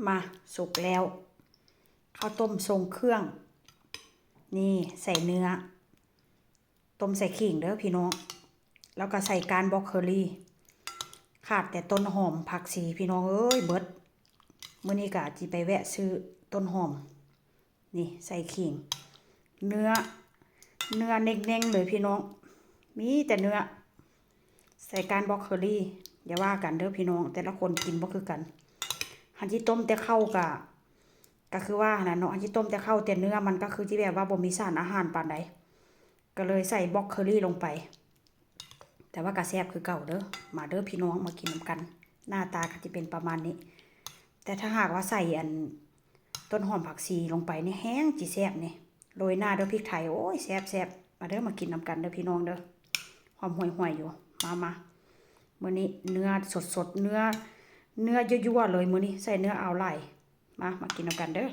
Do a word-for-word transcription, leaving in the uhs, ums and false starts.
มา สุกแล้ว ข้าวต้มทรงเครื่อง นี่ใส่เนื้อ ต้มใส่ขิงเด้อพี่น้อง แล้วก็ใส่ก้านบล็อกเคอรี่ ขาดแต่ต้นหอมผักชีพี่น้องเอ้ยเบิด มื้อนี้ก็สิไปแวะซื้อต้นหอม นี่ใส่ขิง เนื้อ เนื้อเน้งๆเลยพี่น้อง มีแต่เนื้อ ใส่ก้านบล็อกเคอรี่ อย่าว่ากันเด้อพี่น้อง แต่ละคนกินบ่คือกัน หันสิต้มแต่ข้าวกะ ก็คือว่าหั่นน่ะเนาะ หันสิต้มแต่ข้าวแต่เนื้อมันก็คือสิแบบว่าบ่มีสารอาหารปานใด ก็เลยใส่บล็อกเคอรี่ลงไป แต่ว่าก็แซ่บคือเก่าเด้อ มาเด้อพี่น้อง มากินนำกัน หน้าตาก็สิเป็นประมาณนี้ แต่ถ้าหากว่าใส่อัน ต้นหอมผักชีลงไปนี่แฮงสิแซ่บนี่ โรยหน้าด้วยพริกไทย โอ้ย แซ่บๆ มาเด้อ มากินนำกันเด้อพี่น้องเด้อ หอมห่วยๆอยู่ มามา มื้อนี้เนื้อสดๆ เนื้อ เนื้อยั่วๆเลย มื้อนี้ใส่เนื้อเอาไลน์ มา มากินนำกันเด้อ